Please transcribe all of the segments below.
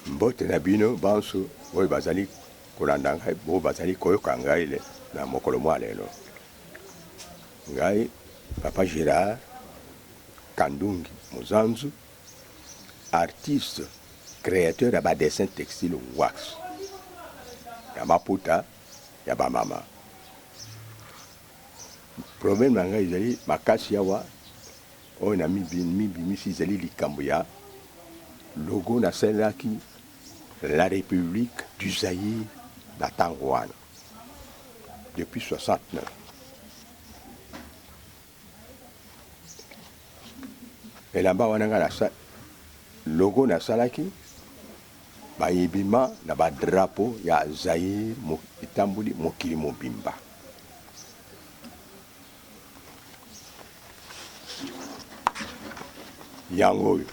Mbote na bino banso oyo bazali kolanda ngai, oyo bazali koyoka ngai na mokolo mwa lelo. Ngai Papa Gerard Kandungi Muzanzu, artiste createur ya ba dessin textile wax ya maputa ya ba mama. Problème na ngai ezali makasi awa oyo na mibimisi ezali likambo ya logo nasalelaki la Republique du Zaïre na tango wana depuis 69. Elamba wana nga nasa logo nasalaki bayebima na ba drapeau ya Zaïre etamboli mokili mobimba. Yango oyo.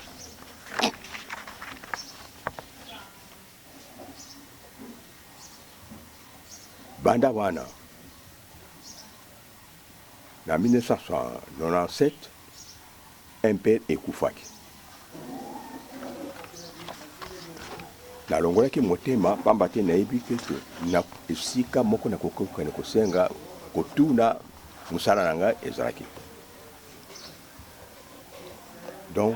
Banda wana na 1997 MPR ekufaki. Nalongolaki motema pamba te nayebi te ete na esika moko nakoki kokende kosenga kotuna mosala na ngai ezalaki te. Donc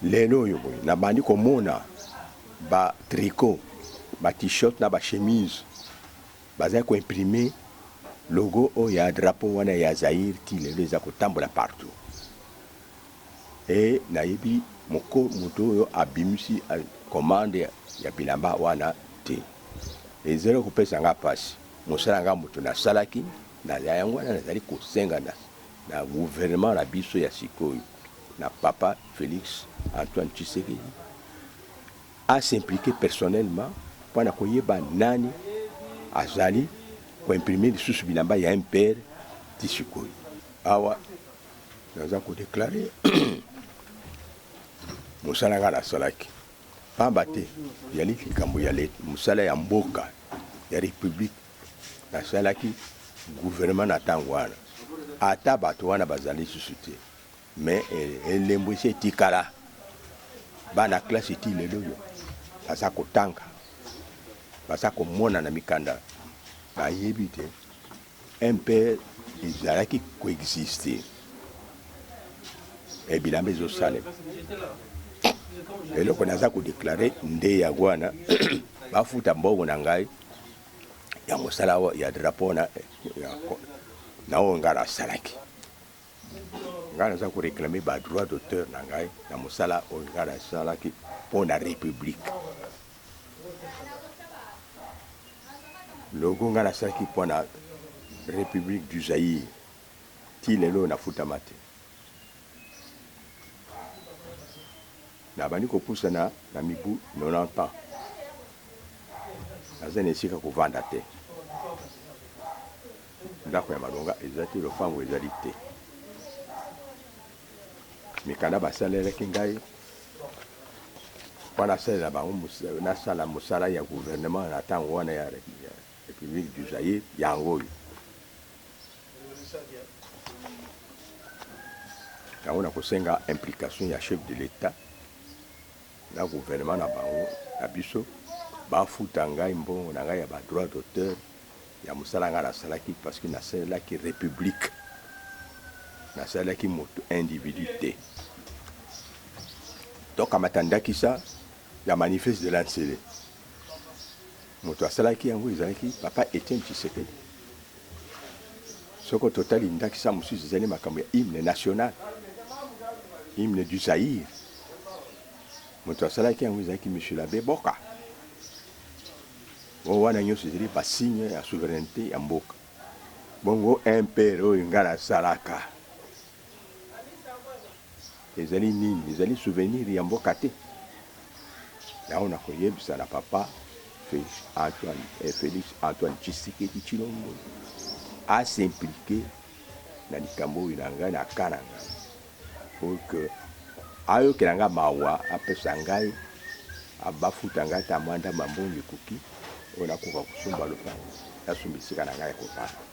lelo oyo boye nabandi komona ba tricot, ba t-shirt na ba chemise bazali ko imprimer logo oyo ya drapeau wana ya Zaïre ti lelo eza kotambola partout. Et nayebi moko moto oyo abimisi commande ya bilamba wana te. Ezali kopesa nga pasi. Mosala nga moto nasalaki na yango wana nazali kosenga na na gouvernement na biso ya sikoyo na papa Felix Antoine Tshisekedi a s'impliquer personnellement pona koyeba nani azali ko imprimer lisusu bilamba ya MPR ti sikoyo. Awa naza ko declarer mosala nga nasalaki pamba te ezali likambo ya mosala ya mboka ya republique nasalaki gouvernement na tango wana ata bato wana bazali lisusu te mais elembo esi etikala bana classe ti lelo oyo baza kotanga baza komona na mikanda bayebi te MPR ezalaki ko exister et bilamba ezosalema. Eloko naza ko declarer nde yango wana bafuta mbongo na ngai ya mosala ya drapeau na na oyo ngai nasalaki. Ngai naza ko reclamer ba droit d'auteur na ngai na mosala oyo ngai nasalaki mpo na republique. Logo ngai nasalaki mpo na Republique du Zaïre ti lelo nafutama te. Nabandi kopusana na mibu 90 ans, naza na esika kovanda te, ndako ya malonga eza te, lopango ezali te. Mikanda basalelaki ngai mpo nasalela bango, nasala mosala ya gouvernement na ntango wana ya Republique du Zaïre, yango oyo. Yango nakosenga implication ya chef de l'Etat na gouvernement na bango na biso bafuta ngai mbongo na ngai ya ba droit d'auteur ya mosala ngai nasalaki parce que nasalelaki republique, nasalelaki moto individu te. Tokamata ndakisa ya manifeste de la Nsele, moto asalaki yango ezalaki papa Etienne Tshisekedi. Soko totali ndakisa mosusu ezali makambo ya hymne national, hymne du Zaïre, moto asalaki yango ezalaki monsieur l'abbé Boka. Oyo wana nyonso ezali ba signe ya souverainete ya mboka. Bongo MPR oyo nga nasalaka ezali nini? Ezali souvenir ya mboka te? Yango nakoyebisa na papa Felix Antoine, eh, Felix Antoine Tshisekedi Tshilombo a s'impliquer na likambo oyo na ngai na cas na ngai pour que ayokela ngai mawa, apesa ngai, bafuta ngai ata mwa ndambo ya mbongo ekoki oyo nakoka kosomba lopango, nasomba esika na ngai ya kovanda.